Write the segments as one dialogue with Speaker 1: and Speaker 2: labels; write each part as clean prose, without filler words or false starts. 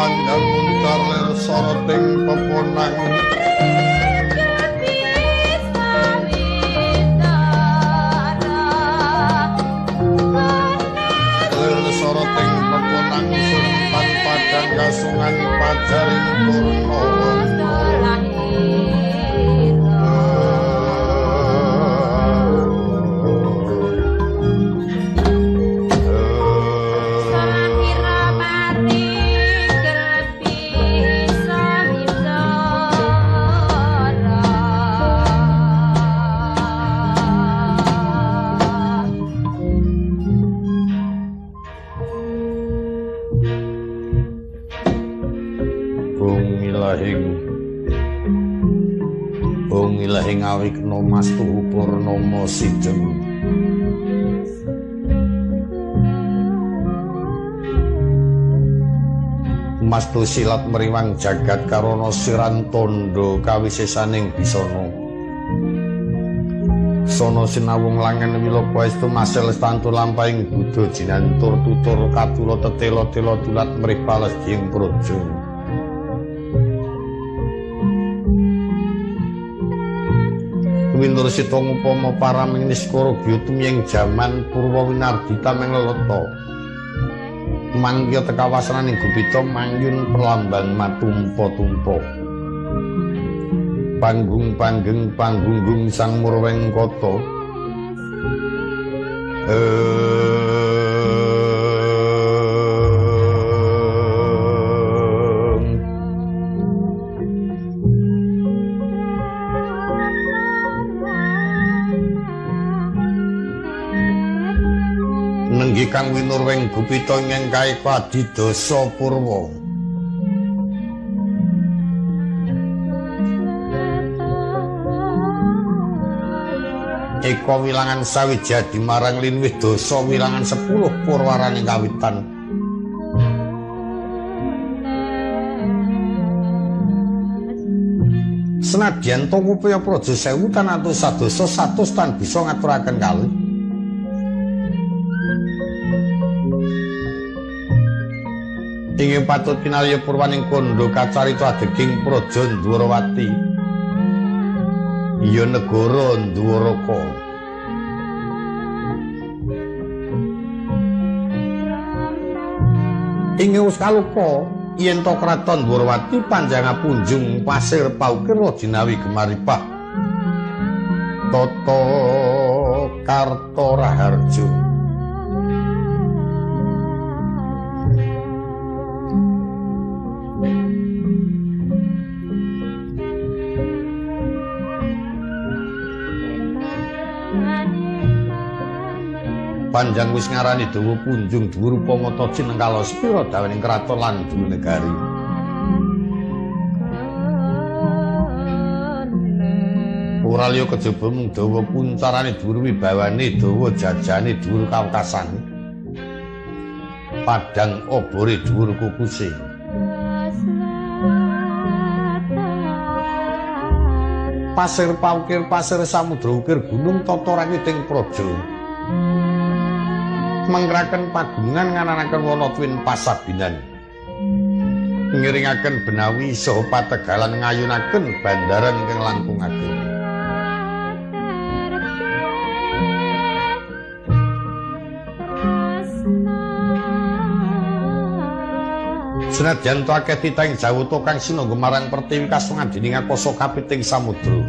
Speaker 1: Panjang muncar lir soroting peponang. Lir soroting peponang sun pan padang kasungan pajaring purna. Awikna mastuhu purnama sijem. Mastu silat meriwang jagat karana siran tondo kawisesaning bisana. Sono sinawung langen wilopo estu masel stantu lampahing buddha jinantur tutur katula tetela tela dulat mrih pales jing praja. Winur sita ngupama paraming niskara gyutum ing jaman purwa winardita meng leleta. Mangkya tekawasaning gupita mangyun perlambang matumpa-tumpa. Panggung panggeng panggunggung sang murweng kota. Nenggi kang winurweng gupita ingkang kaeka adidasa purwa. Eka wilangan sawijadi marang linwih dasa wilangan 10 purwaraning kawitan. Senadyan to ngupaya praja sewu tan atus sadasa satus tan bisa ngaturaken kalih. Ingin patut kinalya purwaning kondo kacarita adeging praja Ndwarawati. Ya negara Ndwaraka. Ingin wis kalupa yen to kraton Ndwarawati panjang punjung pasir paukir jinawi gemaripah tata karta raharja. Panjang wis ngarani dawa punjung dhuwur upama ta cinengkala sepira dawaning kraton lan dhuwur negari. Ora liya kejaba mung dawa kuncarane dhuwur wibawane, dawa jajane dhuwur kawekasane. Padang obore dhuwur kukuse. Pasir paukir pasir samudra ukir gunung tata rakiting praja. Mengkraken pagungan ngananaken wana twin pasabinan. Ngiringaken benawi saha pategalan ngayunaken bandaran ingkang langkung ageng. Senadyan to akeh titahing jawata kang sinangga marang pertiwi kasungan dening akasa kapiting samudra.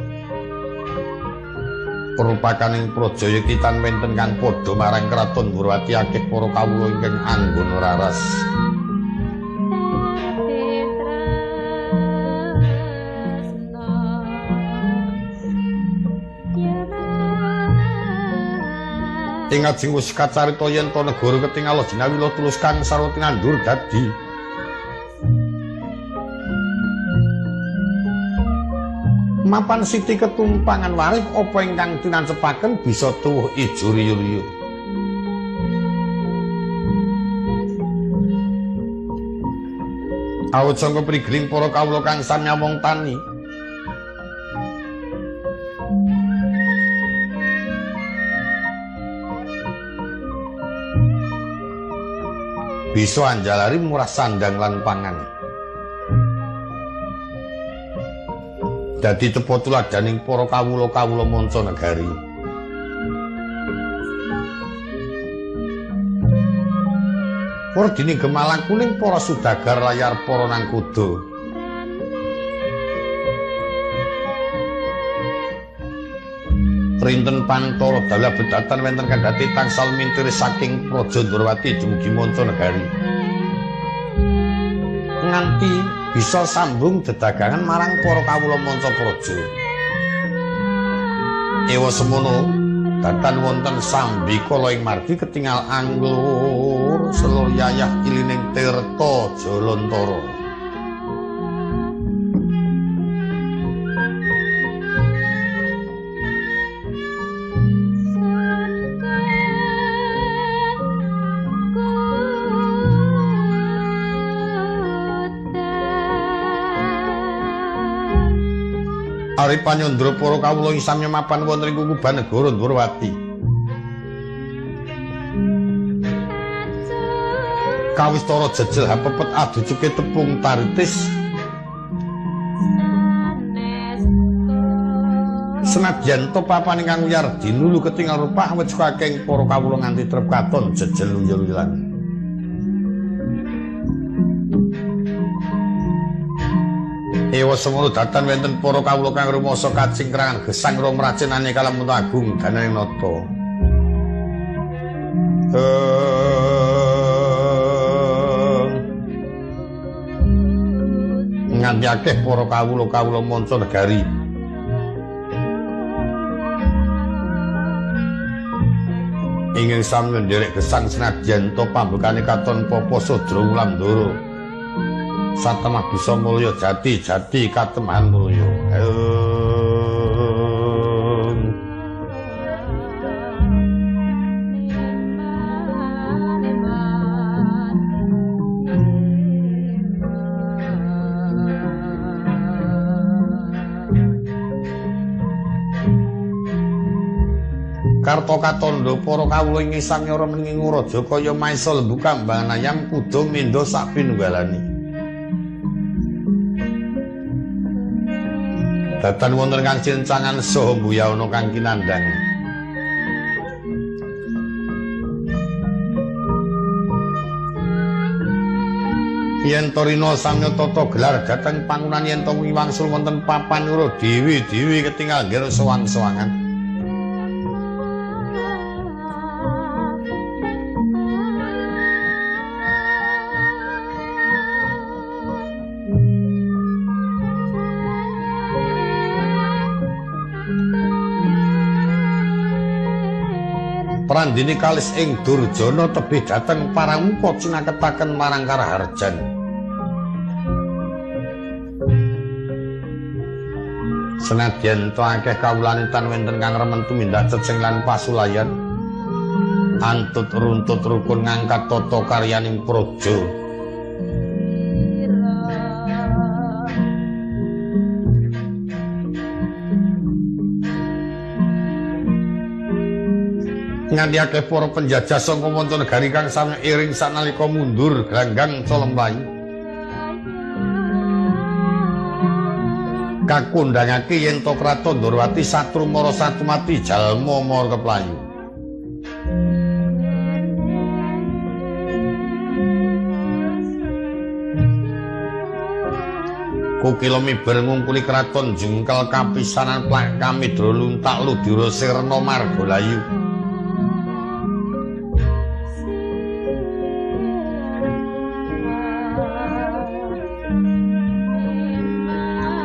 Speaker 1: Perupakaning praja yekti tan wenten kang padha marang kraton Ndwarawati akeh para kawula ingkang anggona raras. Ing ajeng wis kacarita yen to negara ketingal jinawi tulus kang sarwa tinandur dadi. Mapan siti ketumpangan warih apa ingkang tinancepaken bisa tuwuh ijo riyu-riyu. Awit sangka prigling para kawula kang sami wong tani. Bisa anjalari murah sandang lan pangan. Dadi tepa tuladaning para kawula-kawula manca negari. Werdine gemalang kuning para sudagar layar para nang kuda. Rinten pantara dalah bedatan wonten kandhati tansal mintir saking Praja Ndorowati dumugi manca negari. Nganti bisa sambung dedagangan marang para kawula manca praja. Ewa semono datan wonten sambikala ing margi ketingal anglur selur yayah kilining tirta jalantara. Ari panyandra para kawula ing samya mapan wonten ing kukuban negara Ndorowati. Kawistara jejel hapepet aducuke tepung taritis. Senadyan to papan ingkang wiyar dinulu ketingal rupah awit saking para kawula nganti trep katon jejel luyul-luyulan. Ewa semono datan wonten para kawula kang rumasa kacingkrangan gesang rumracin aneka lamun agung dananing nata. Nganti akeh para kawula-kawula manca negari. Ingkang sami nderek gesang senadyan to pambekane katon papa sudra wulandara. Satemah bisa mulya jati jati katemahan mulya. Karto katondo para kawula ing samya remen ing raja kaya maesa lembu kambangan ayam kuda mendha sak pinunggalane. Datan wonten kang cincangan saha mbuyawana kang kinandhang. Yen torina samya tata gelar dhateng pangunan yen to wangsul wonten papan ura dewi-dewi ketingal nggih sowang-sowangan. Prandini kalis ing Durjana tebih dhateng Paranguka cinaketaken marang Karaharjan. Senadyan to akeh kawulane tan wonten kang remen tumindak cecing lan pasulayan, antut runtut rukun ngangkat tata karyaning praja. Nganti akeh para penjajah saka manca negari kang sami iring sanalika mundur glanggang colem mlayu. Kakundhangake yen to kraton Ndorowati satru mara satumati jalma mara keplayu. Kukila miber ngungkuli kraton jungkel kapisanan plak kamidra luntak ludira sirna margalayu.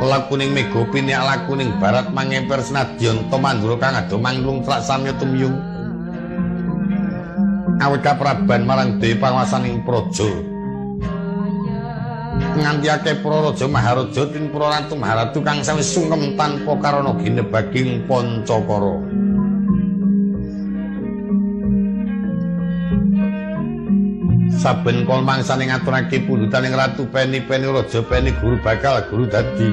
Speaker 1: Lakuning mega piniak lakuning barat mangemper senadyan to mandura kang ado manglung trak samya tumyung. Awit kapraban marang dewi panguwasaning praja. Nganti akeh para raja maharaja tin para ratu maharatu kang sawis sungkem tanpa karana ginebaging pancakara. Saben kala mangsane ngaturake pundhutaning ratu peni-peni raja peni guru bakal guru dadi.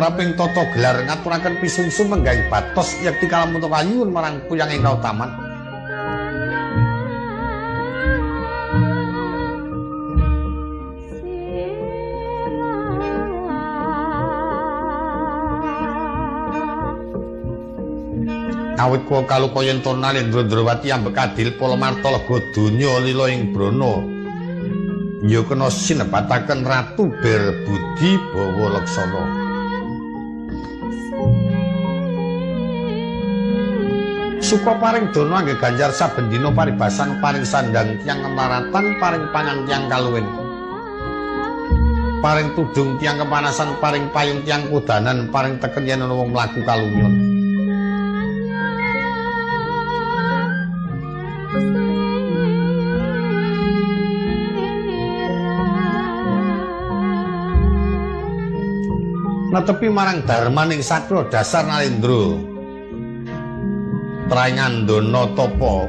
Speaker 1: Tumraping tata gelar ngaturaken pisungsum menggaing batos yekti kalamunto kayuwun marang puyang ing kautaman. Awit kula kaluka yen to Nalendra Ndrawati ambek adil pala marta lega donya lila ing brana ya kena sinebataken Ratu Berbudi Bawa Laksana. Suka paring dana angge ganjar saben dina paribasan paring sandang tiyang kemaratan paring pangan tiyang kaluwen paring tudung tiyang kepanasan paring payung tiyang kudanan paring teken yen ana wong mlaku kalumyon. Netepi marang dharmaning sakra dasar Nalendra Trayangandana tapa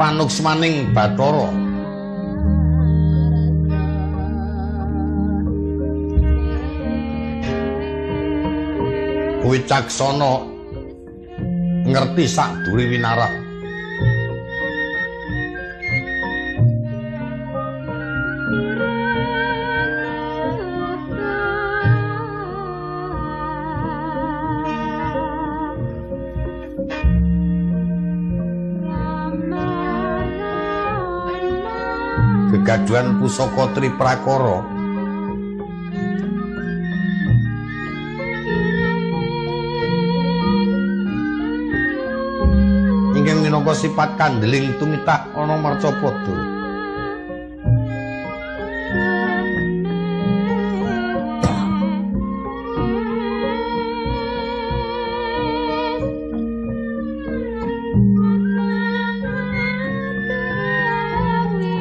Speaker 1: panuksmaning Bathara wicaksana ngerti sakduri winarah. Gegaduhan pusaka Triprakara ingkang minangka sifat kandeling tumitah ana marcapada.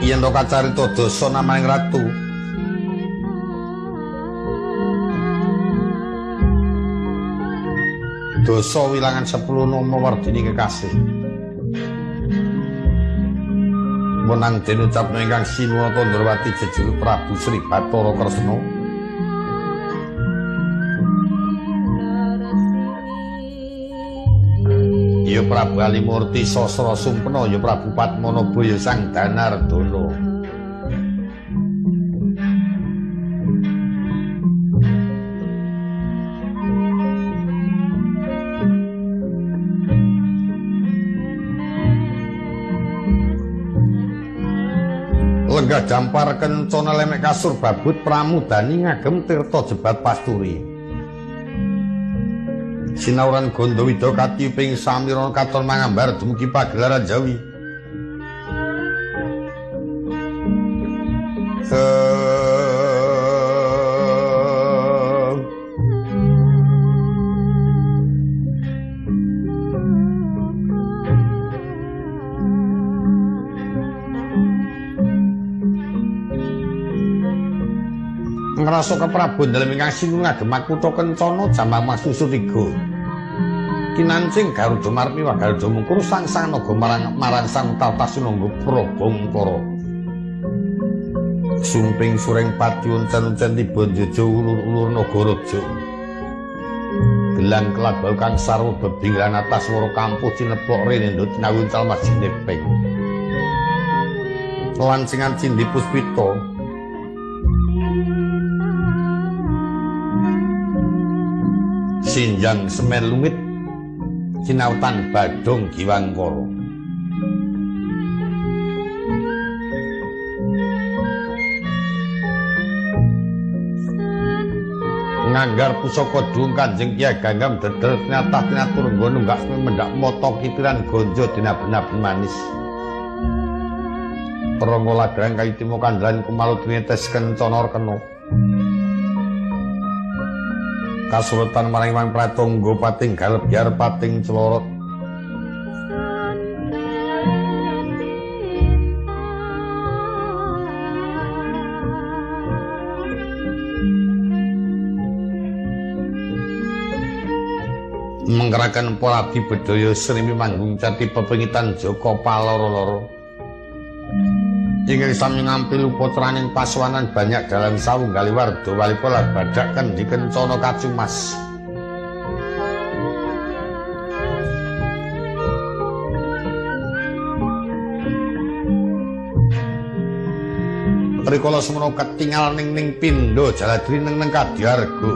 Speaker 1: Yen to kacarita dasa namaning ratu dasa wilangan 10 nama wardini kekasih menang den ucapna ingkang sinuwun Ndrawati jejuluk Prabu Sri Bathara Kresna. Ya Prabu Alimurti Sasra Sumpena ya Prabu Padmanaba ya Sang Danardana. Lenggah dampar kencana lemek kasur babut pramudani ngagem tirta jebat pasturi. Sinauran Gandawida katiyuping samirana katon mangambar dumugi pagelaran Jawi. Ngrasa keprabon dalem ingkang sinuwun ngagem makutha kencana jamang masusu tiga. Kinancing Garuda marmi wa Garuda mungkur sang sang naga marang marang sang tata sinangga Prabangkara. Sumping sureng pati uncen-uncen tiba njojo ulur-ulur nagaraja. Gelang kelabau kang sarwa bebinglan atas wara kampuh cineplok rene ndut nawuncal masjid ping. Lancingan cindhi puspita. Sinjang semen lumit cinautan badung giwangkara. Nganggar pusaka dhuwung Kanjeng Kyai Ganggam dedel tinatah tinatur nggo nunggak mendhak mata kitiran gonjo dina-benak manis. Prangga ladrang kayu timo kandhalan kumalu tinetes kencana kena. Kasurutan marang Imang Pratangga pating galebyar pating celorot. Menggerakan pola abdi bedaya srimi manggung cati pepengitan Joko Paloro-loro. Ingkang sami ngampil upatraning paswanan banyak dalam sawunggali warda walipola badak kendi kencana kacumas. Rikala semono ketingal ning ning pindha jaladri neng neng kadyarga.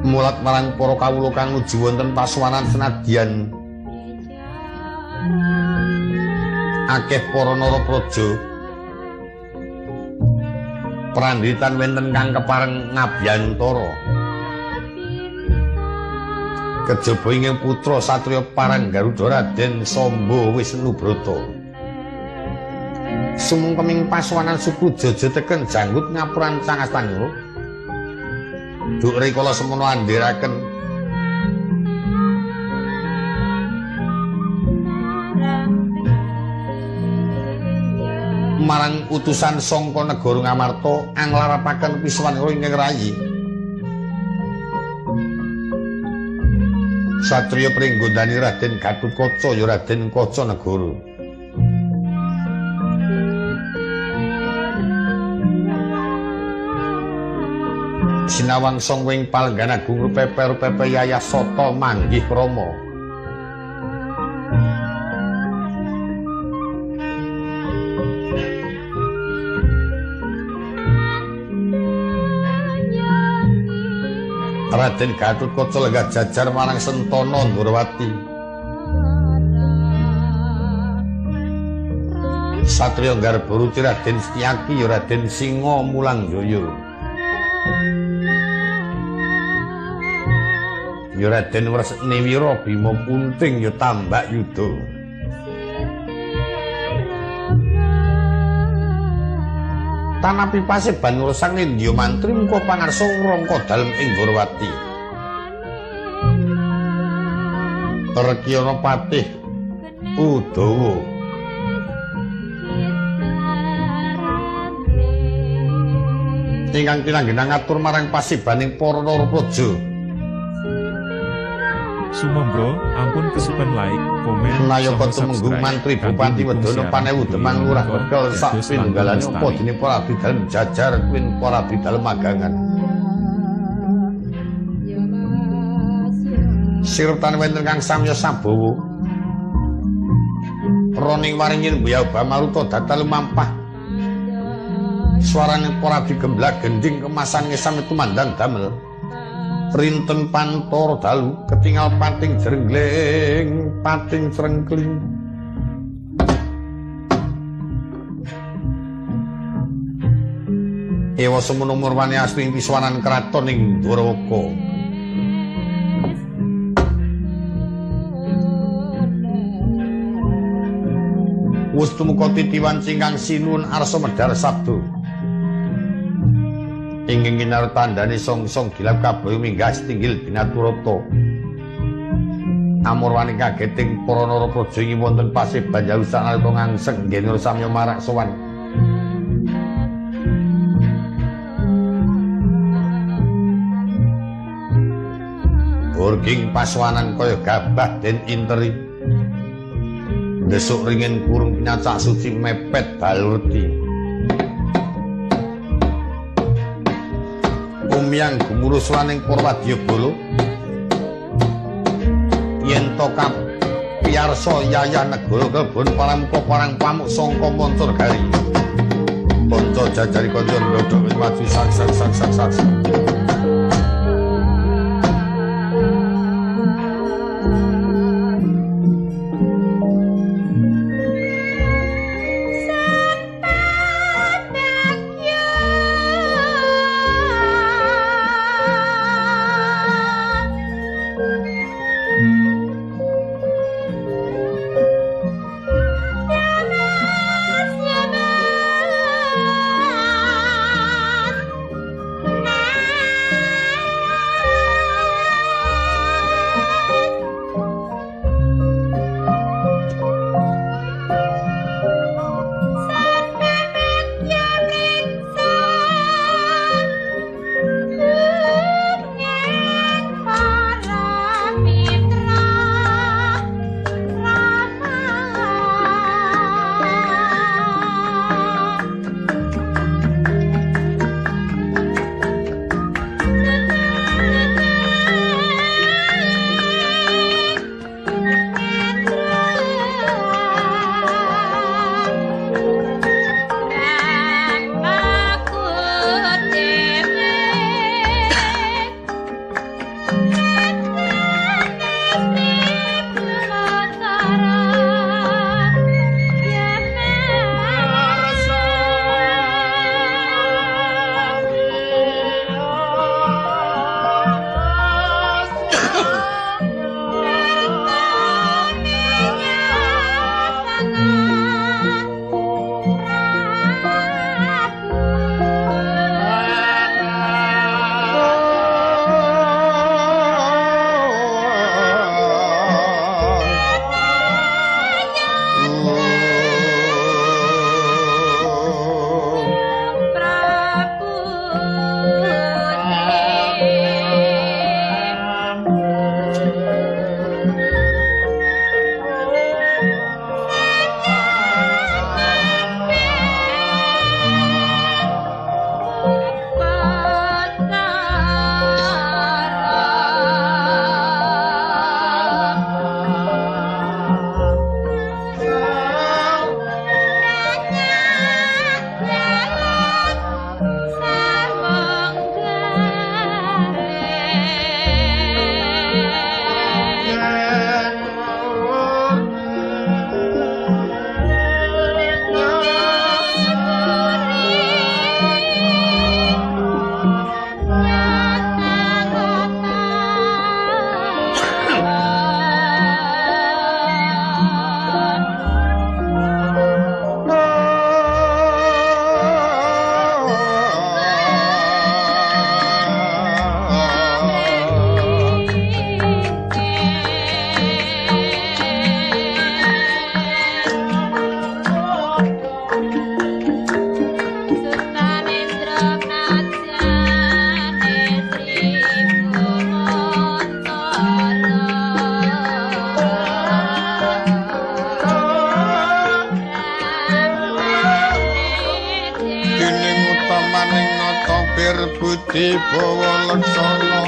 Speaker 1: Mulat marang para kawula kang nuju wonten paswanan senadyan akeh para narapraja prandhitan wonten kang kepareng ngabyantara kejaba ing putra satriya parang Garuda Raden Samba Wisnubrata sumungkeming paswanan suku Jaja teken janggut ngapuran cangastanyura. Duk rikala semono andhiraken marang utusan sangka negara Ngamarta anglarapaken piswanira ingkang rayi. Satriya Pringgondani Raden Gatotkaca ya Raden Kaca Negara. Sinawang sangka ing palenggan agung rupepe-rupepe yayah sata manggih krama. Raden Gatotkaca lenggah jajar marang Sentana Ndorowati. Satriya Garbaruci Raden Setyaki ya Raden Singa Mulangjaya. Ya Raden Wresniwira Bima Punting ya Tambak Yuda. Tanapi paseban ngurusan Nindya Mantri muka pangarsa Rangka dalem ing Dwarawati. Rekyana Patih Udawa. Ingkang tinanggenang ngatur marang pasebaning para narapraja.
Speaker 2: Sumangga ampun kesupen like, komen,
Speaker 1: Nayaka
Speaker 2: saha
Speaker 1: Tumenggung
Speaker 2: subscribe.
Speaker 1: Mantri
Speaker 2: Kangge
Speaker 1: Bupati
Speaker 2: ndukung
Speaker 1: Wedana
Speaker 2: siaran
Speaker 1: Panewu
Speaker 2: video
Speaker 1: Demang Lurah
Speaker 2: menika
Speaker 1: Bekel sak
Speaker 2: dados langkung
Speaker 1: pinunggalane apa
Speaker 2: lestari.
Speaker 1: dene para abdi dalem jajar kuwi para abdi dalem agangan. Sirtan wonten kang samya sabawa. Roning waringin buya bamaruta datal lumampah. Suarane para abdi gemblak gending kemasan ngesam tumandang damel. Rinten pantor dalu ketingal pating jrengling pating crengkling. Ewa semono murwane asring piswanan kraton ing Dwarawaka. Wus tumuka titiwan cingkang sinuwun arsa medhar sabda. Ingkang kinarep tandane song-song gilap kaboyo minggah setinggil binaturata. Amurwane kageting para narapraja ing wonten paseban Yarusan nalika ngangsek nggene samya marak sowan. Urging paswanan kaya gabah den interi. Besok ringin kurung pinacak suci mepet balurti. Umyang gumuruh swaning Purwadyabala yen to kapiyarsa yayah negara kebon paramuka parang pamuk sangka mancur gari. Kanca jajari kanca ndodhok maju sak sak sak sak sak. Budi bawa laksana.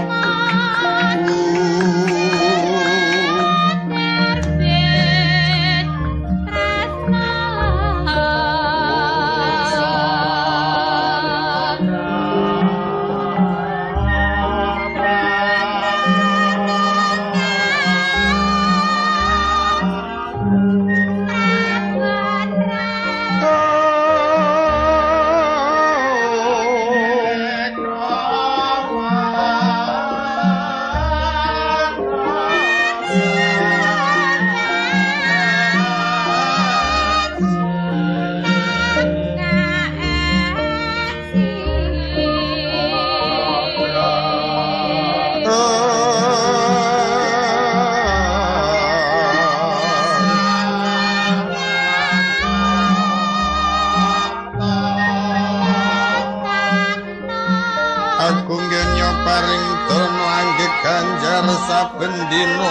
Speaker 1: Saben dina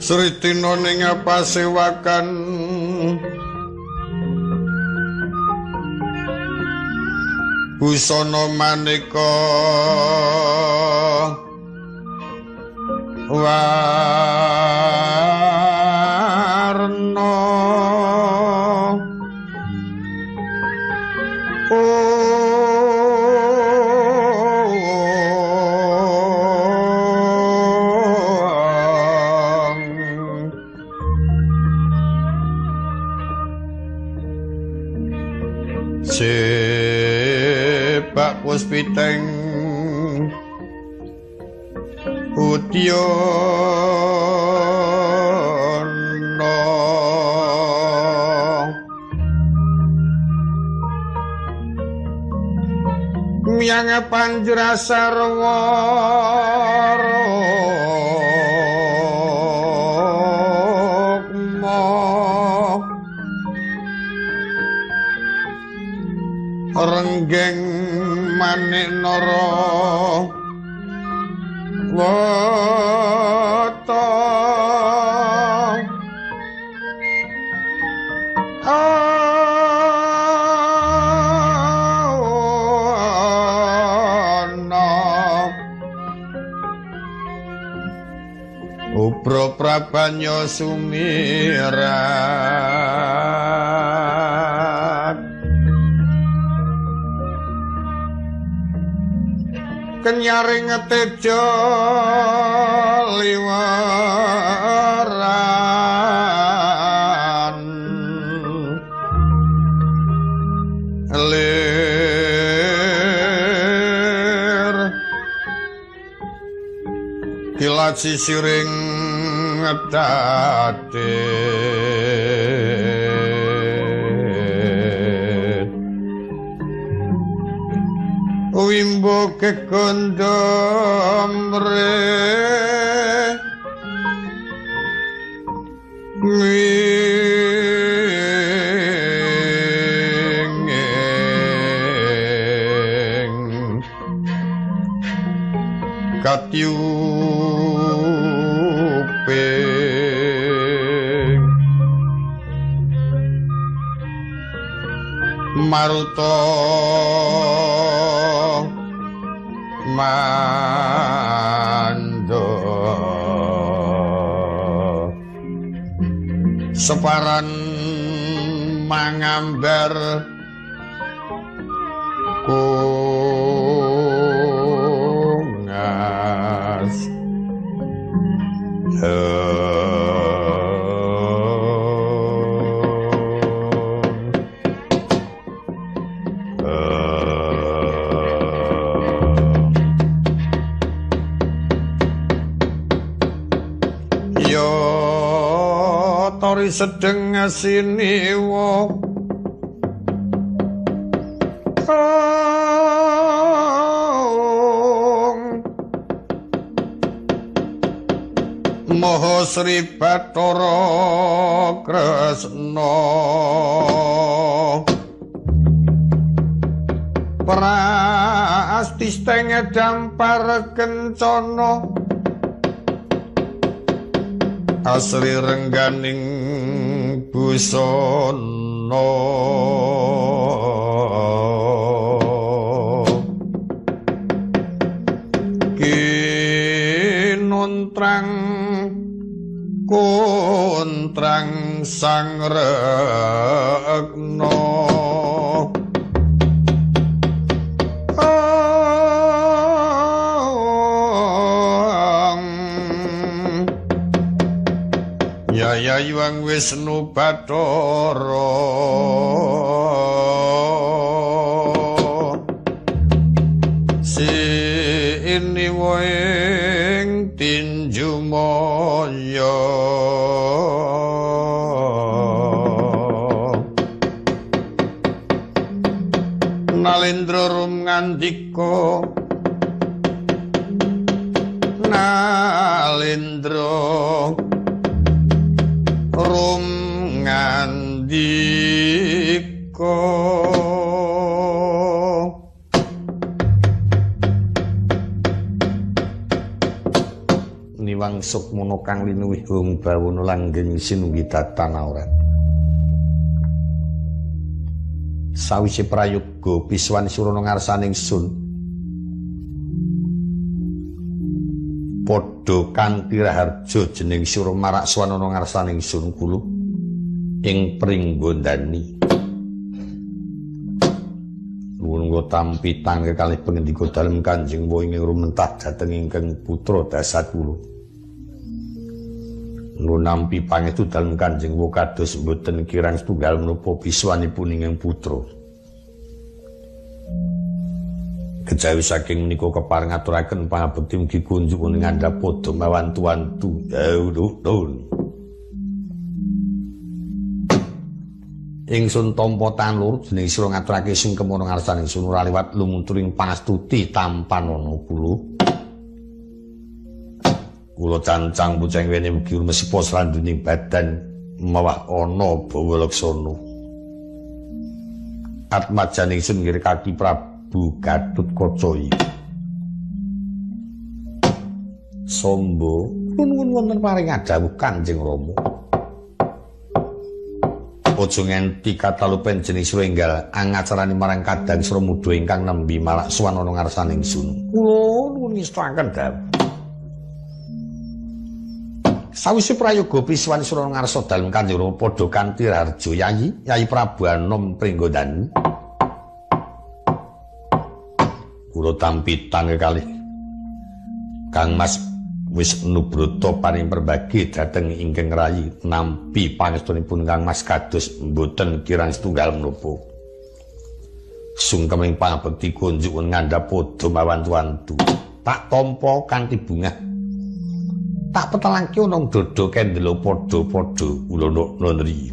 Speaker 1: Sritina ning pasewakan busana maneka warna. Sebak puspiteng udyana miyang panjra sarwa renggeng manik nara wata ana ubra prabanya sumirat kenyaring teja liweran lir kilat sisiring dadi wimbo kekondom re ming katyuping maruta mando separan mangambar kungas. Bathari sedeng siniwa. Maha Sri Bathara Kresna prasti stenge dampar kencana asri rengganing busana. Kinontrang kontrang sang rekna. Ya Hyang Wisnu Bathara sini ing tinju maya. Nalendra rum ngandika, Nalendra rum ngandika. Niwang sukmana kang linuwih hung bawana langgeng sinunggi datan aurat. Sawise prayoga piswan surana ngarsaning sun padha kanthi raharja jeneng sura marak swanana ngarsaning sun kula ing Pringgondani. Nuwun kula tampi tangke kalih pangendika dalem Kanjeng wa ing rumentah dhateng ingkang putra Dasakula. Nuwun nampi pangestu dalem Kanjeng wa kados mboten kirang setunggal menapa piswanipun ingkang putra. Kejawi saking menika kepareng ngaturaken pangabekti mugi kunjuk ngandhap padha mawantu-wantu. Ingsun tampa tangan loro jeneng sira ngaturake sungkem ana ngarsaning sun ora liwat lumunturing pangastuti tampanana kula. Kula cancang bocah wene mugi rumesipa sranduning badan mawah ana bawa laksana. Atmajaning sun nggih kaki Prabu Gatotkaca iki. Sombo nuwun wonten paring adhawuh Kanjeng Rama. Aja nganti katalupen jeneng sira enggal angacarani marang kadang sira muda ingkang nembe malak sowan ana ngarsaning sun. Kula nuwun ngestuaken dawuh. Sawise prayoga piswan sira ngarsa dalem Kanjeng Rama padha kanthi raharja Yayi, Yayi Prabu Anom Pringgondani. Kula tampi tangke kalih Kang Mas wis nubrata paring perbagi dhateng ingkang rayi nampi pangestunipun Kang Mas kados mboten kirang setunggal menapa. Sungkeming pangabekti kunjuk ngandhap padha mawantu-wantu. Tak tampa kanthi bungah. Tak petelangke ana dada kendela padha-padha ulana nri.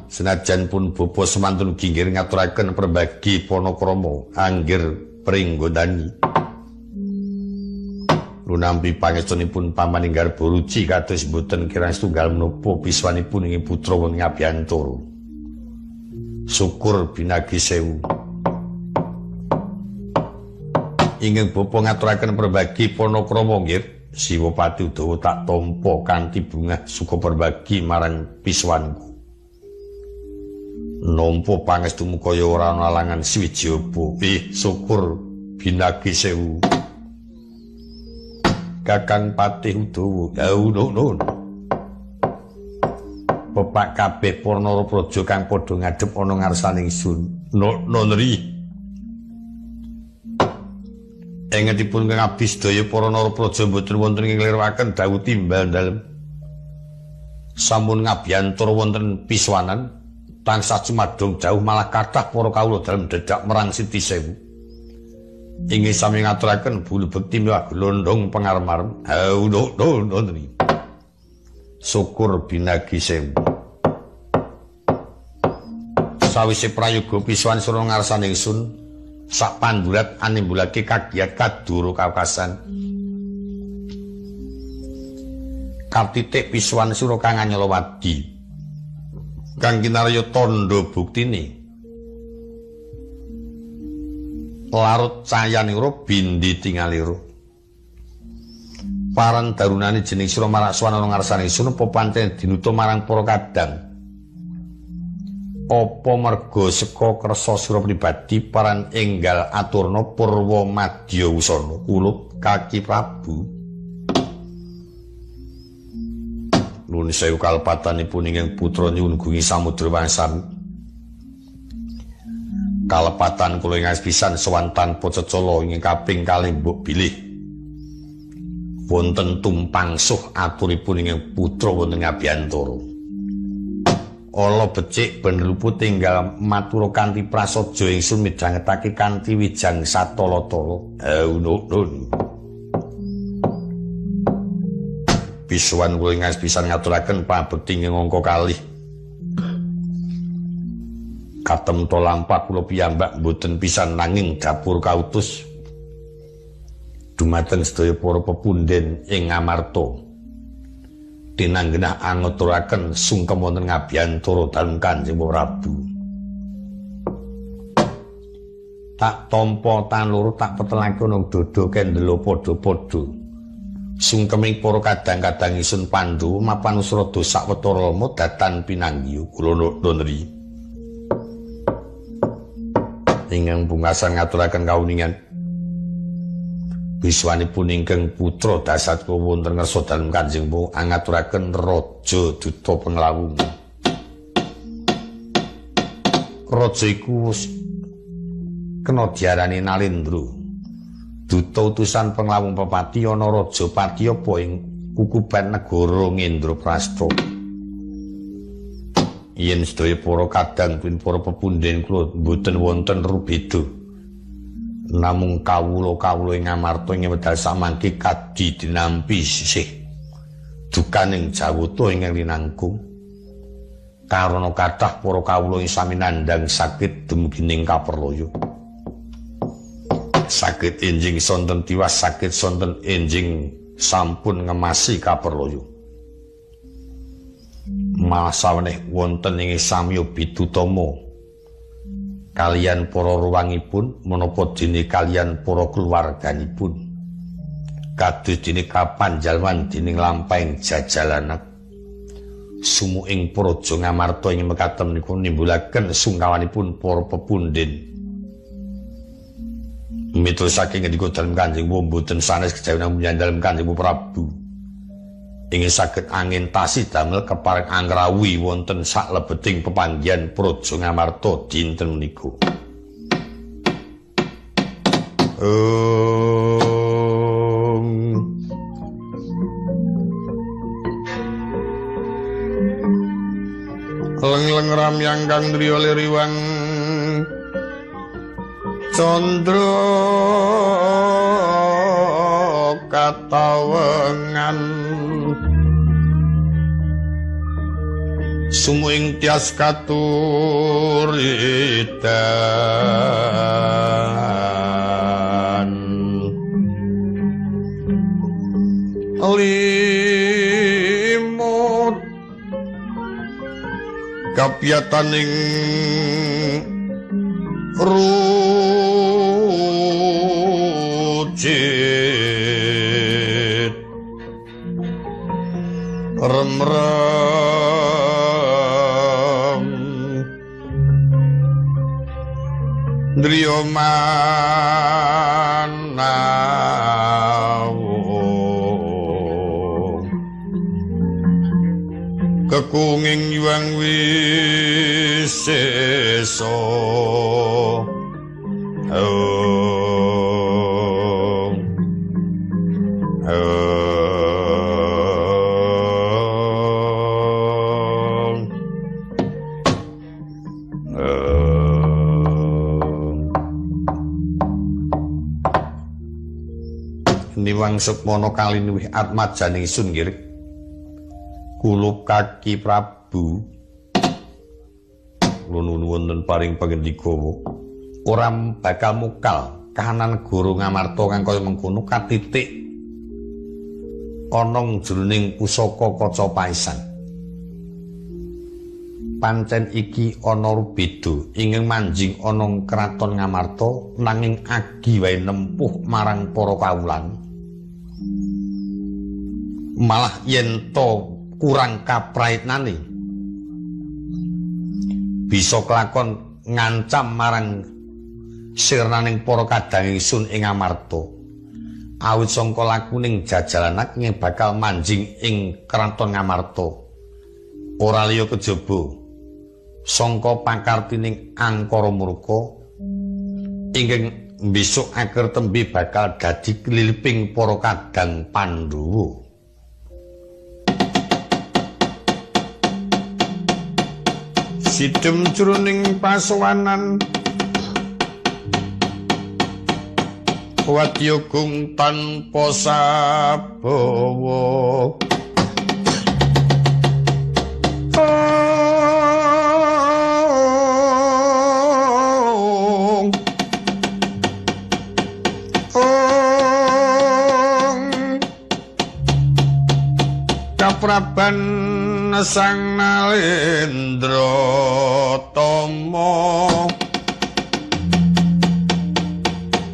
Speaker 1: Senajan pun bapa semantun ginggir ngaturaken perbagi panakrama anggir Pringgondani. Lunampi pangestunipun pamaninggal Boruci kados mboten kirang setunggal menapa piswanipun ing putra wonten ngabiyantara. Syukur binagi sewu. Ingkang bapa ngaturaken perbagi panakrama nggih, Siwapati Udawa tak tampa kanthi bungah suka perbagi marang piswanku. Nampa pangestumu kaya ora ana alangan siwiji apa. Ih, syukur binagi sewu. Kakang Patih Udawa, nuwun. Pepak kabeh para narapraja kang padha ngadhep ana ngarsaning sun. Nonri. Engetipun kang abdi sedaya para narapraja mboten wonten ing nglirwaken dawuh timbal dalem. Sampun ngabiyantara wonten piswanan tansah cumadong jauh malah kathah para kawula dalem dedhak merang Siti Sewu. Inggih sami ngaturaken bulu bekti miwah glondhong pengarem-arem. Syukur binagi sewu. Sawise prayoga pisuwan sura ngarsane ingsun sak pandurat animbulake kagiyat kadura kawekasan. Katitik pisuwan sura kang anyala wadi kang kinarya tandha buktine larut cayanira bindi tingalira. Paran darunane jeneng sira marak sowan ana ngarsane ingsun apa pancen dinuta marang para kadang? Apa merga seka kersa sira pribadi paran enggal aturna purwa madya wusana kulup kaki Prabu? Nuwun sewu kalepatanipun ingkang putra nyuwun gungi samudra wangsami. Kalepatan kula ing pisan sowan tanpa cecala ing kaping kalih mbok bilih wonten tumpangsuh aturipun ingkang putra wonten ngabiyantara. Ala becik bener luput tinggal matura kanthi prasaja ingsun midhangetake kanthi wijang satala-tala. Nun. Pisuwan kula ing pisan ngaturaken pabekti ing angka kalih. Katemto lampah kula piyambak mboten pisan nanging dapur kautus dumateng sedaya para pepunden ing Ngamarta. Tinanggenah angaturaken sungkem wonten ngabiyantara dalem Kanjeng Prabu. Tak tampa tan loro tak petelake ana dodo kendela padha-padha. Sungkeming para kadang-kadang ingsun Pandhawa mapan usrada sawetara lema datan pinanggiya kula nri. Ingkang pungkasan ngaturaken kauningan biswanipun ingkang putra Dasatwa wonten ngarsa dalem Kanjeng Prabu angaturaken raja duta penglawung. Raja iku kena diarani Nalendra. Duta utusan penglawung pepati ana raja pati apa ing kukuban negara Ngendraprasta. Yen sedaya para kadang pun para pepunden kula mboten wonten rubeda. Namung kawula-kawula ing Ngamarta ing wedal samangke kadi dinampi sisih dukaning jawata ingkang linangkung. Karana kathah para kawula ing sami nandhang sakit dumugi ning kaperlaya. Sakit enjing sonten tiwas, sakit sonten enjing sampun ngemasi kaperlaya. Malah saweneh wonten ing samya bidutama kalian para ruwangipun menapa dene kalian para keluarganipun kados dene kapanjalman dening lampahing jajalanak sumuing praja Ngamarta ing mekaten niku nimbulaken sungkawanipun para pepunden. Miturut saking ngendika dalem Kanjeng mboten sanes kejawi namung dalem Kanjeng Prabu ingin saged angentasi damel kepareng angrawuhi wonten saklebeting pepanggihan praja Ngamarta dinten menika. Leng-leng ramyang kang driya liriwang candra katawengan sumuing tias katuritan limut kapiyataning rucit remrem driya manawung kekunging yuang wisesa. Niwang sukmana kalinuwih atmajaning ingsun nggih. Kulup kaki Prabu. Kula nuwun wonten paring pangendika ora bakal mukal kahanan negara Ngamarta kang kaya mengkono katitik ana jroning pusaka kaca paisan. Pancen iki ana rubeda ingkang manjing ana kraton Ngamarta nanging agi wae nempuh marang para kawulan. Malah yen to kurang kapraitnane bisa kelakon ngancam marang sirnaning para kadang ingsun ing Ngamarta. Awit sangka lakuning jajalanak ing bakal manjing ing kraton Ngamarta. Ora liya kejaba sangka pakartining angkara murka ingkang besok akhir tembe bakal dadi kliliping para kadang Pandhawa. Sidem jroning pasowanan wadya gung tanpa sabawa. Kapraban Sang Nalendra Tama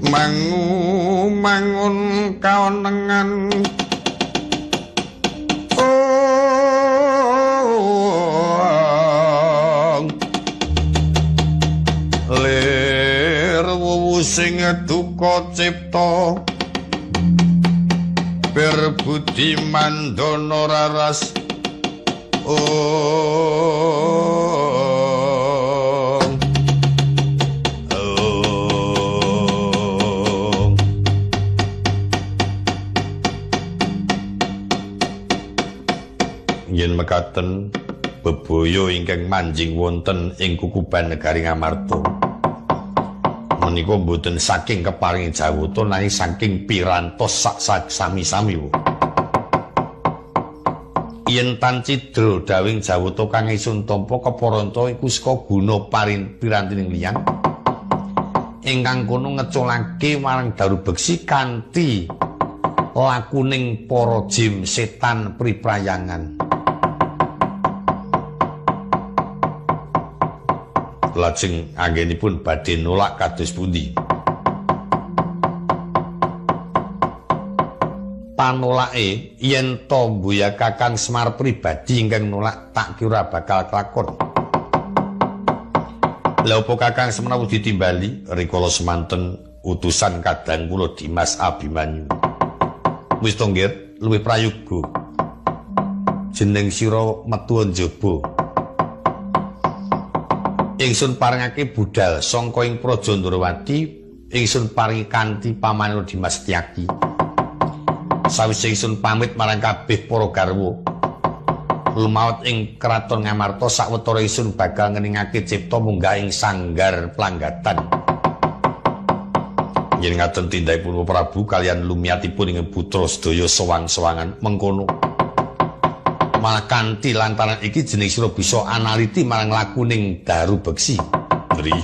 Speaker 1: mangu mangun kaonengan lir wuwu sing duka cipta berbudi mandana raras. Yen mekaten bebaya ingkang manjing wonten ing kukuban negari Ngamarta menika mboten saking keparingi jawata nanging saking pirantos sak sami-sami. Yen tan cidra dawing jawata kang ingsun tampa keparanta iku saka guna pirantining liyang ingkang kono ngeculake marang Daru Beksi kanthi lakuning para jim setan priprayangan. Lajeng anggenipun badhe nolak kados pundi? Panolake yen to mbuya Kakang Semar pribadi ingkang nolak tak kira bakal kelakon. Lha opo Kakang Semar ditimbali rikala semanten utusan kadang kula Dimas Abimanyu. Wis to nggir, luwih prayoga. Jeneng sira metu njaba. Ingsun paringake budal sangka ing Praja Ndrawati, ingsun paringi kanthi pamane Dimas Setyaki. Sawise ingsun pamit marang kabeh para garwa lumawet ing kraton Ngamarta sawetara ingsun bakal ngeningake cipta munggah ing sanggar planggatan. Yen ngaten tindakipun Prabu kalian lumiyatipun ing putra sedaya sewang-sewangan mengkono. Malah kanthi lantaran iki jeneng sira bisa analiti marang lakuning Daru Beksi. Dri.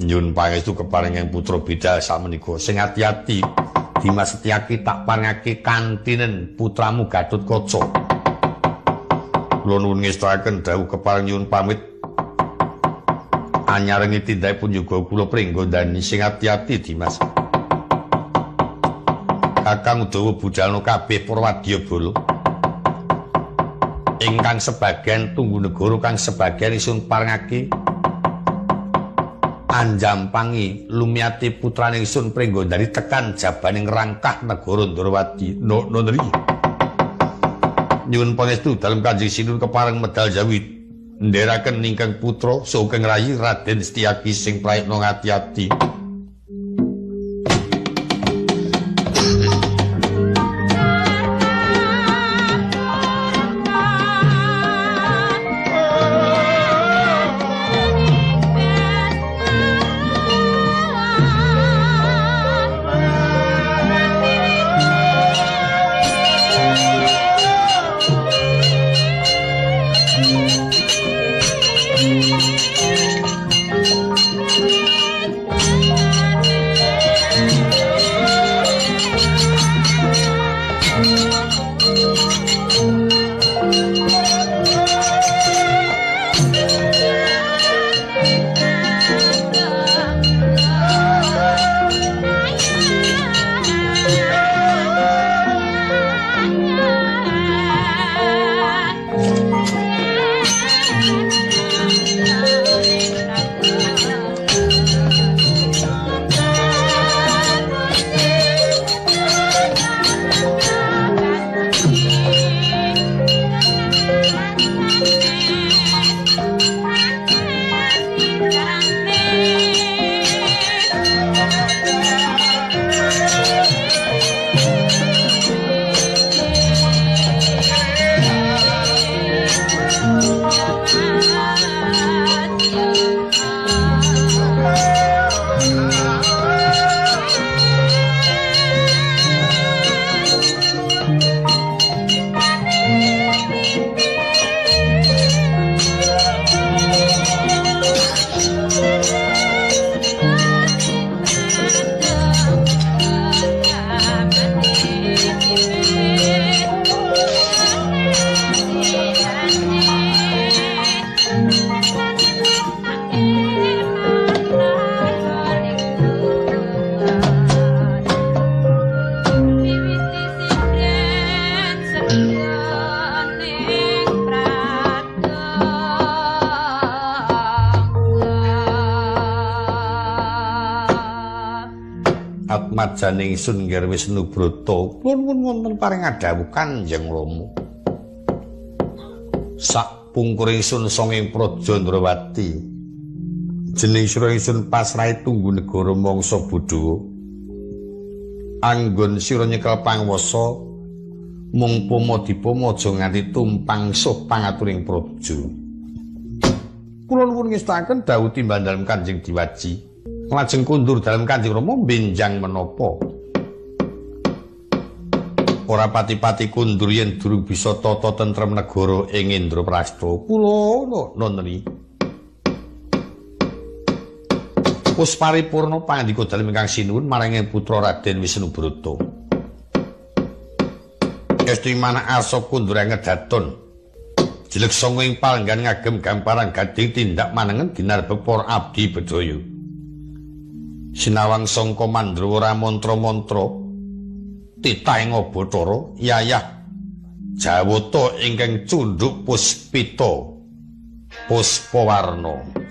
Speaker 1: Nyun pangestu keparing ing putra bidal sakmenika sing ati-ati Dimas Setyaki tak paringake kantinen putramu Gatotkaca. Kula nuwun ngestakaken dawuh keparing nyuwun pamit anyarengi tindakipun yoga kula pringgondani sing ati-ati Dimas. Kakang Udawa budalna kabeh para wadyabala ingkang sebagian tunggu negara kang sebagian ingsun paringake anjampangi lumiyati putrane ingsun Pringgondani tekan jabaning rangkah negara Ndrawati. No nri. Nyuwun pangestu dalem Kanjeng Sinuwun kepareng medal jawi ndheraken ingkang putra saha rayi Raden Setyaki sing prayitna ngati-ati. Majaning ingsun Ngger Wisnubrata. Kula nuwun wonten paring dawuh Kanjeng Rama. Sak pungkur ingsun sanging Praja Ndrawati. Jeneng sira ingsun pasrahe tunggu negara mangsa bodho. Anggon sira nyekel pangwasa mung pama dipama aja nganti tumpang suh pangaturing praja. Kula nuwun ngestakaken dawuh timbal dalem Kanjeng Diwaji. Lajeng kundur dalem Kanjeng Rama benjang menapa? Ora pati-pati kundur yen durung bisa tata tentrem negara ing Indraprastha. Kula nonri. Wis paripurna pangandika dalem ingkang sinuwun marang putra Raden Wisnubrata. Esti manah arsa kundur ngedaton. Jelek sanga ing palenggan ngagem gamparan gading tindak manengen dinarbek para abdi bedaya. Sinawang sangka Mandrawa mantra-mantra titah ing Bathara yayah jawata ingkang cundhuk puspita puspawarna.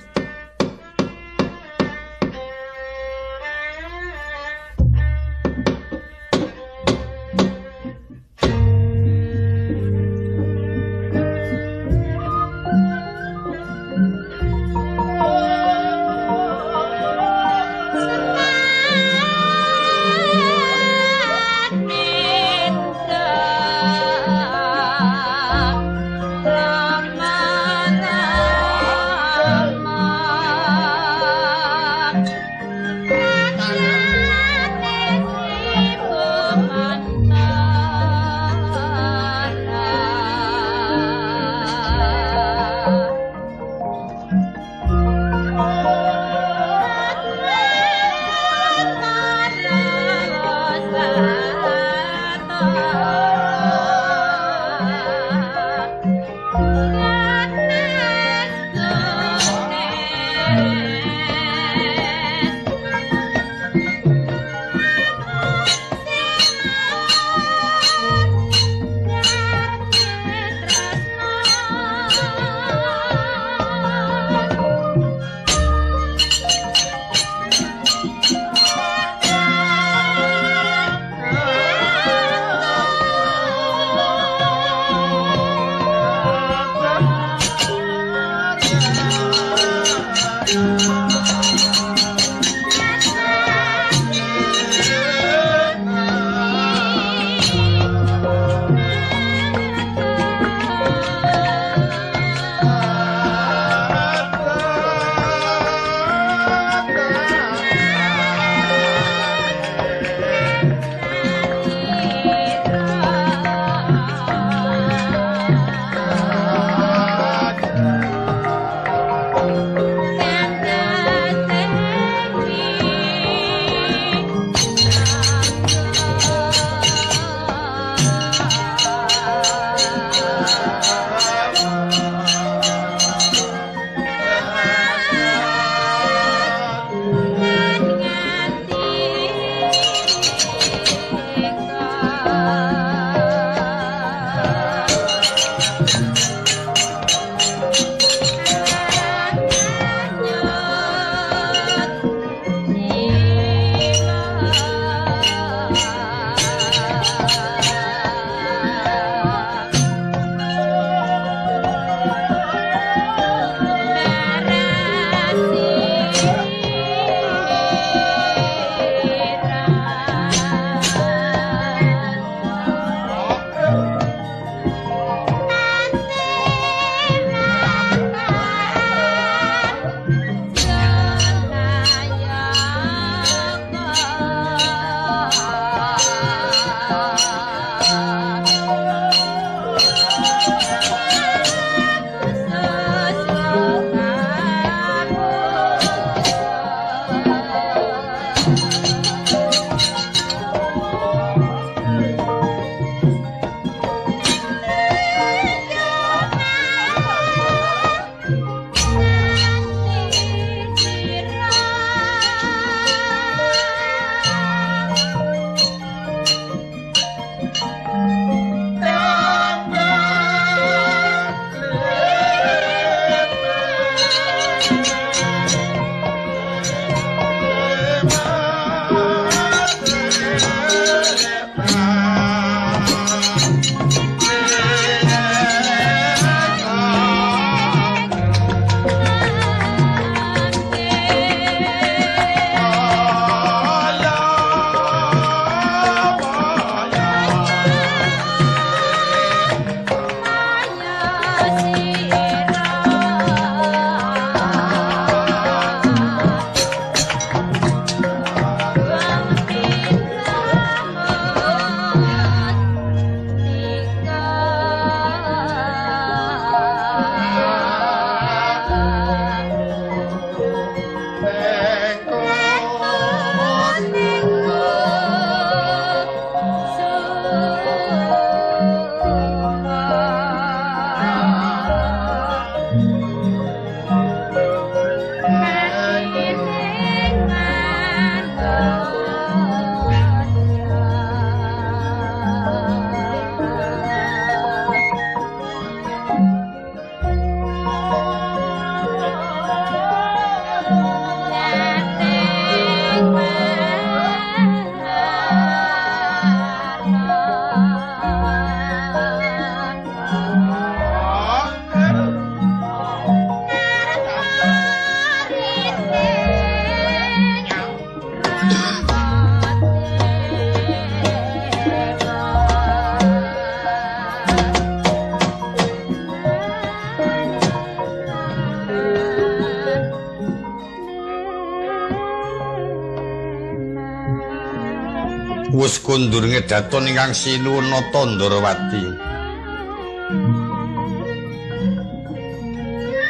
Speaker 1: kondur ngedaton ingkang sinuwun Nata Ndorowati.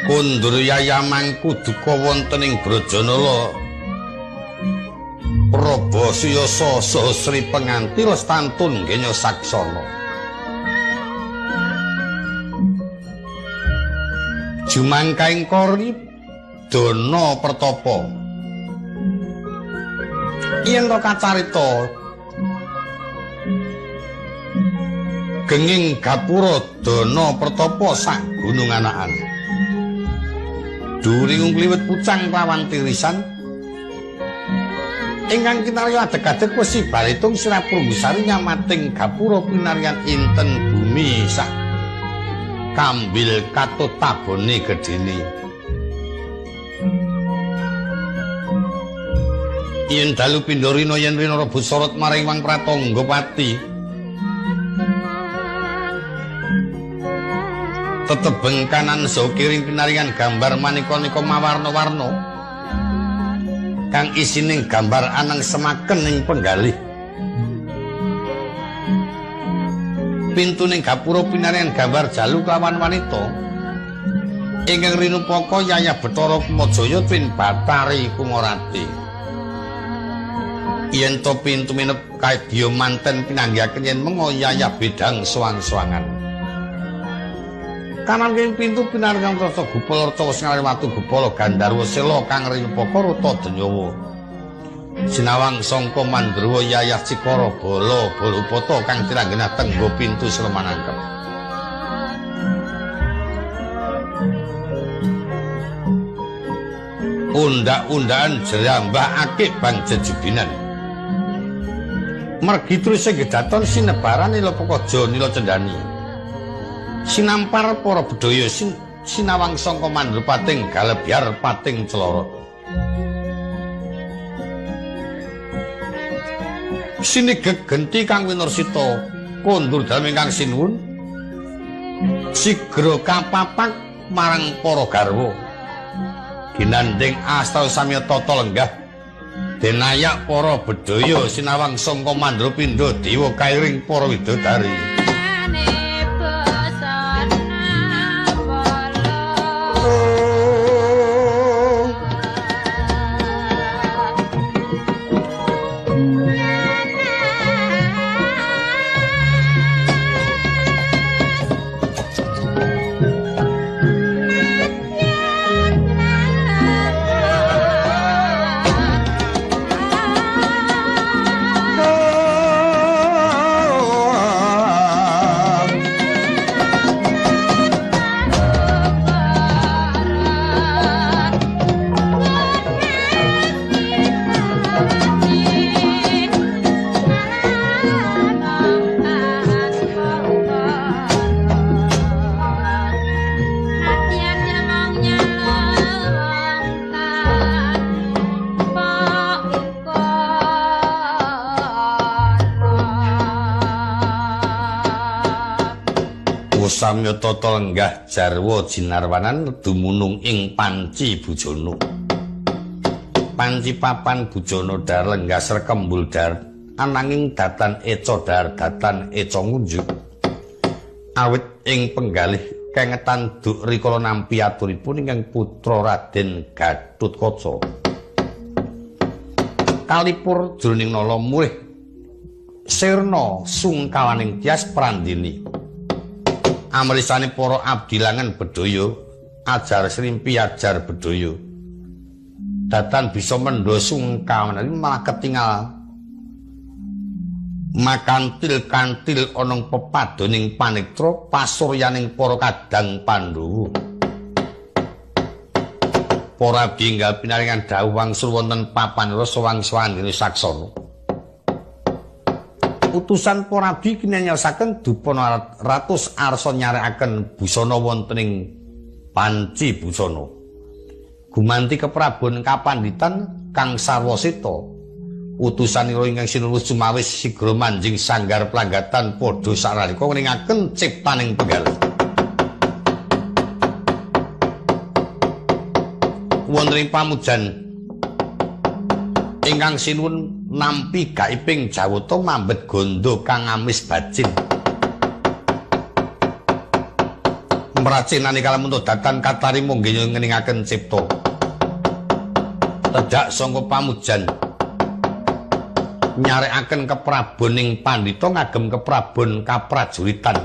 Speaker 1: Kondur yayamangku duka wonten ing Brajanala. Praba Suyasa saha Sri Penganti lestantun genya saksana. Jumangkaing kori dana pertapa. Yen to kacarita genging gapura dana pertapa sak gunung anakan. During kliwet pucang lawan tirisan ingkang kinarya adeg-adeg wesi balitung sirah Purwusari nyamating gapura pinaryan inten bumi sak kambil katut tabone gedene. Yen dalu pindha rina yen rina rebut sorot maring Wang Pratangga Pati. Tetebeng kanan saha kiring pinaringan gambar maneka-neka mawarna-warna kang isining gambar anang semaken ing penggalih. Pintuning gapura pinaringan gambar jalu kelawan wanita ingkang rinupaka Yayah Bathara Kumajaya Twin Bathari Kumorati. Yen to pintu minep kadya manten pinanggihaken yen menga Yayah Bedang Suwang-suwangan. Kanan kiri pintu pinaringan rasa gupala reca singalir watu gupala Gandharwa Sela kang rinupaka Ruta Denyawa. Sinawang sangka Mandruwa Yayah Cikara Bala Balupata kang tilanggenah tenggo pintu Slemanangkep. Undak-undakan jerambah akik bang jejubinan. Mergi truse gedaton sinebaran Nila Pekaja Nila Cendani. Sinampar para bedhaya sinawang sangka mandrupating galebyar pating celorot. Sinigeg genti kang winursita kondur dalem ingkang sinuwun sigra kapapak marang para garwa. Ginandhing asta samya tata lenggah denayak para bedhaya sinawang sangka mandrupindha dewa kairing para widodari. Samya tata lenggah jarwa jinarwanan dumunung ing panci bujana. Panci papan bujana dar lenggah srekembul dar ananging datan eca dar datan eca ngunjuk. Awit ing penggalih kengetan duk rikala nampi aturipun ingkang putra Raden Gatotkaca. Kalipur jroning nala murih sirna sungkawaning Tyas Prandini. Amrisane para abdi langan bedhaya ajar srimpi ajar bedhaya datan bisa mendha sungkawan malah ketingal makantil-kantil ana pepadoning panitra pasuryaning para kadang Pandhawa. Para abdi enggal pinaringan dawuh wangsul wonten papan rasa wangsuwandene saksana. Utusan para abdi kinanyosaken dupana ratus arsa nyarekaken busana wonten ing panci busana. Gumanti keprabon kapanditan kang sarwasita. Utusanira ingkang sinuwun sumawis sigra manjing sanggar planggatan padha sanalika ngringaken ciptaning penggalih. Wonten ing pamujan ingkang sinuwun Nampi gaiping jawata mambet gondo kang amis bacin. Mracinane kalamunto datan katarima nggih ngeningaken cipta. Tedhak sangka pamujan nyarekaken kepraboning pandhita ngagem keprabon kaprajuritan.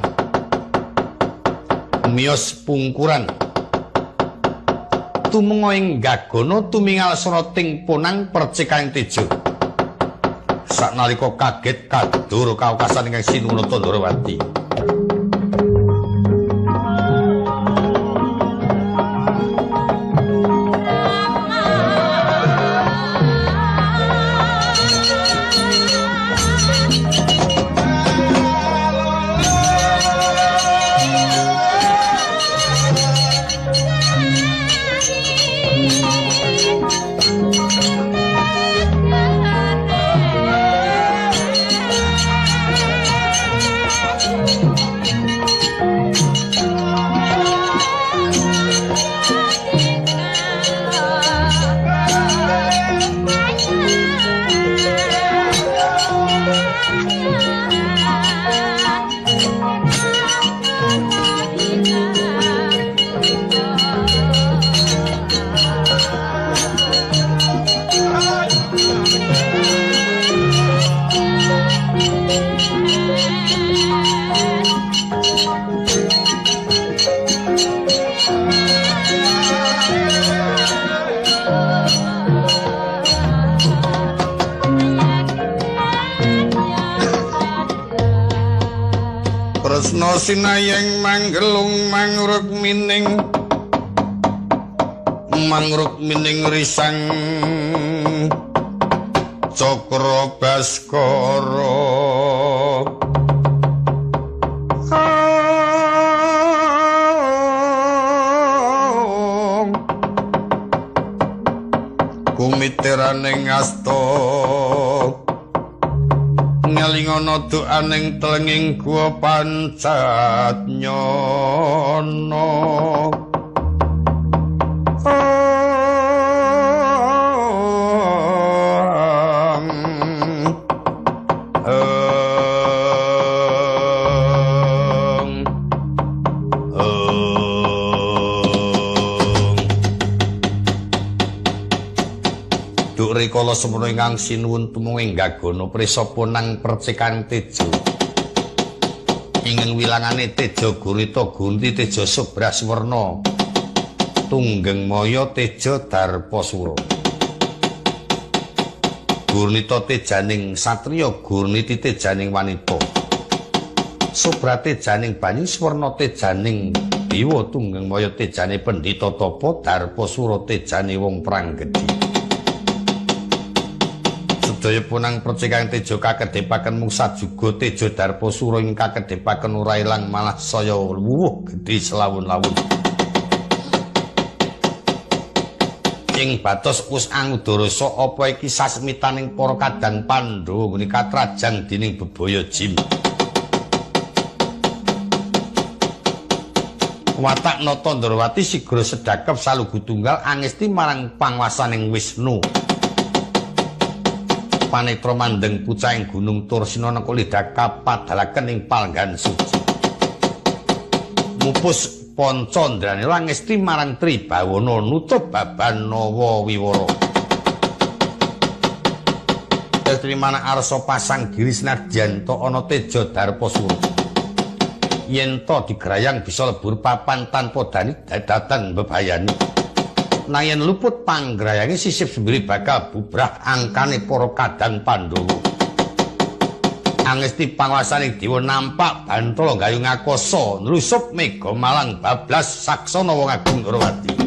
Speaker 1: Miyos pungkuran tumenga ing gagana tumingal srating ponang percikaning teja. Saknalika kaget kadur kaukasan ingkang sinuwun Ndrawati. Kresna sinayeng manggelung mangrukmining mangrukmining risang cakra baskara. Kumitiraning asta ngelingana doaning telenging gua pancat nyono. Rikala semono ingkang sinuwun tumung ing gagana prisa ponang percikan teja. Ingkang wilangane Teja Gurita Gunti Teja Subraswerna Tunggeng Maya Teja Darpasura. Gurnita tejaning satriya, Gurniti tejaning wanita. Subra tejaning banyu, Swerna tejaning dewa, Tunggeng Maya tejane pendhita tapa, Darpasura tejane wong perang gedhi. Sedaya punang percikan teja kakedhepaken mung sajuga Teja Darpasura ing kakedhepaken ora ilang malah saya wuwuh gedhe selawun-lawun. Ing batos us angudarasa apa iki sasmitaning para kadang Pandhawa nggone katrajang dening bebaya Jim. Watak Nata Ndrawati sigra sedhakep salugu tunggal angesti marang pangwasaning Wisnu. Panetra mandeng pucahing gunung Tursina nekulida kapadalaken ing palenggan suci. Mupus Pancandranila ngesti marang Tribawana nutup baban Nawa Wiwara. Trimana arsa pasang giri senadyan ta ana Teja Darpasura. Yen ta digrayang bisa lebur papan tanpa dani dadadan bebayani. Nayen luput panggrayange sisip sembili bakal bubrah angkane para kadang Pandhawa. Angesti panguwasaning dewa nampak bantala gayung akasa nlusup mega malang bablas saksana wong agung Ndrawati.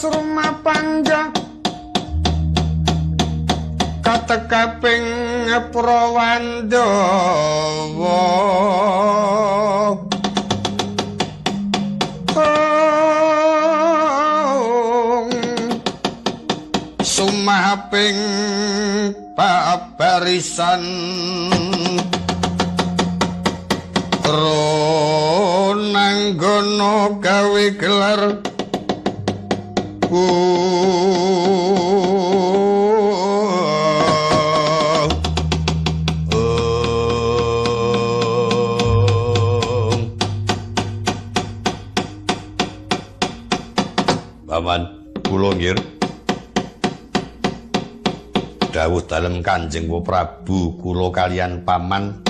Speaker 3: Rumah panjang katekaping Prawandawa sumahaping babarisan ronanggono gawe gelar
Speaker 1: Paman kula nggih dawuh dalem Kanjeng Prabu kula kalian paman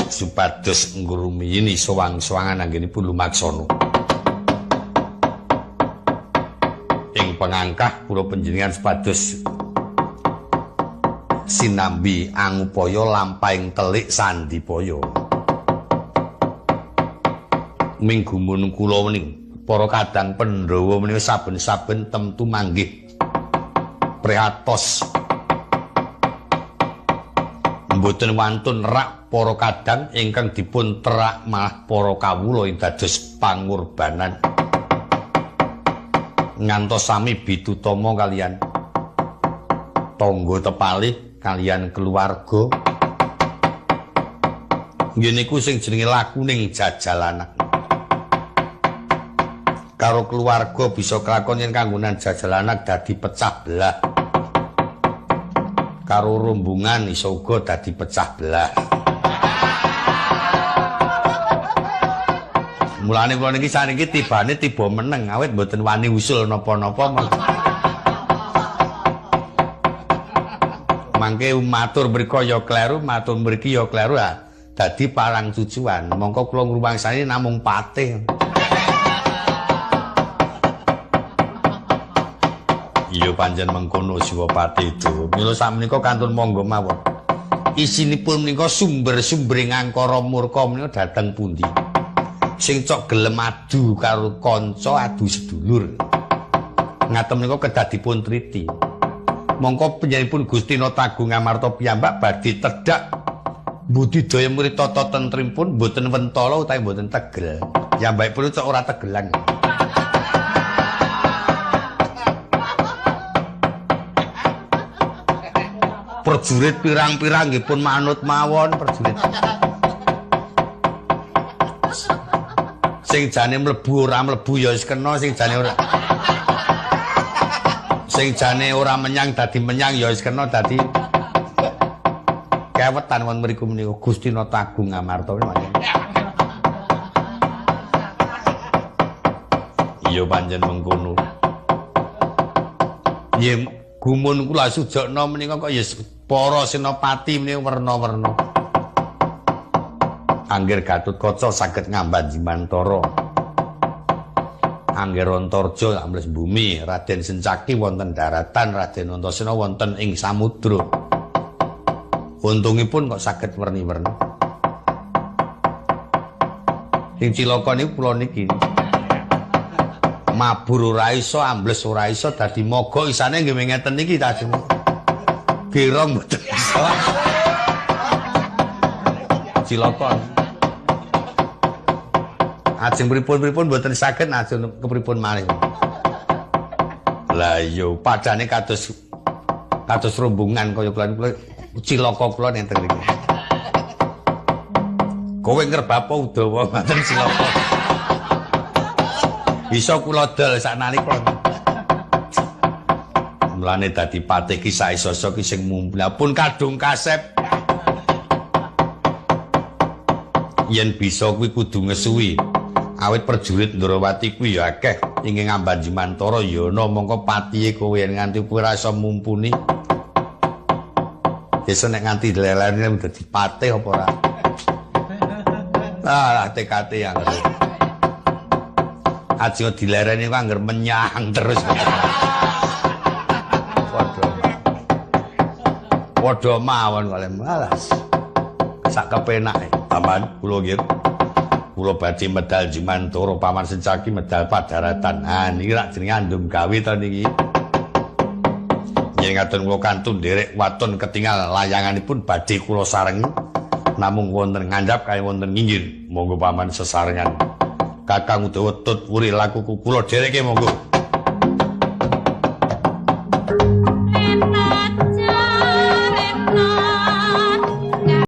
Speaker 1: supados ngrumiyini sowang-sowangan anggenipun lumaksana. Ing pengangkah kula panjenengan supados sinambi angupaya lampahing telik sandipaya. Ming gumun kula menika para kadang Pandhawa menika saben-saben temtu manggih prihatos. Mboten wantun rak para kadang ingkang dipun terak malah para kawula ing dados pangorbanan. Ngantos sami bitutama kalian tangga tepalih kalian keluarga. Nggih niku sing jenenge lakuning jajalanak. Karo keluarga bisa kelakon yen kanggonan jajalanak dadi pecah belah. Karo rombongan iso uga dadi pecah belah. Mulane kula niki saniki tibane tiba meneng awit mboten wani usul napa-napa. Mangke matur mriko ya kleru, matur mriki ya kleru, ha dadi parang cucuan. Mongko kula ngrumangsani namung patih. Iya pancen mengkono Siwapati itu. Mila sakmenika kantun monggo mawon. Isinipun menika sumber-sumbering angkara murka menika dhateng pundi? Sing cok gelem adu karo kanca, adu sedulur. Ngaten menika kedah dipun triti. Mongko panjenenganipun Gusti Natagung Ngamarta piyambak badhe tedhak budidaya murid tata tentrempun mboten wentala utawi mboten tegel. Piyambakipun cok ora tegelan. Prajurit pirang-pirang nggih pun manut mawon prajurit. Sing jane mlebu ora mlebu ya wis kena, sing jane ora. Sing jane ora menyang dadi menyang ya wis kena dadi kewetan wonten mriku menika Gusti Natagung Ngamarta. Iya pancen mengkono. Nggih gumun kula sujokna menika kok ya para senopati menika werna-werna. Angger Gatotkaca saged ngamban Jimantara. Angger Antarja ambles bumi, Raden Sencaki wonten daratan, Raden Antasena wonten ing samudra. Untungipun kok saged werni-werni. Sing cilaka niku kula niki. Mabur ora iso, ambles ora iso, dadi mogok isane nggih ngeten niki ta. Gerong mboten iso. Cilaka. Ajeng pripun-pripun mboten saged ajeng kepripun malih. Lah iya padane kados kados rombongan kaya kula kula cilaka kula nenten mriki. Kowe ngrebapa Udawa ngoten cilaka. Bisa kula dol saknalika. Mulane dadi patih ki saisasa ki sing mumpuni pun kadung kasep. Yen bisa kuwi kudu ngesuwi. Awit prajurit Ndrawati kuwi ya akeh ing ngamban Jimantara ya ana mongko patihe kowe yen nganti kowe ora iso mumpuni. Desa nek nganti lelene dadi patih apa ora? Ah, TKT yang ngerti. Aja dilereni kok angger menyang terus. Padha. Padha mawon kok malas. Sak kepenake. Paman kula nggih. Kula badhe medal Jimantara Paman Sencaki medal padaratan. Ah niki rak jenenge andum gawe to niki. Yen ngaten kula kantun nderek waton ketingal layanganipun badhe kula sarengi. Namung wonten ngandhap kaya wonten nginggir. Monggo paman sesarengan. Kakang Udawa tut wuri laku kula dhereke monggo.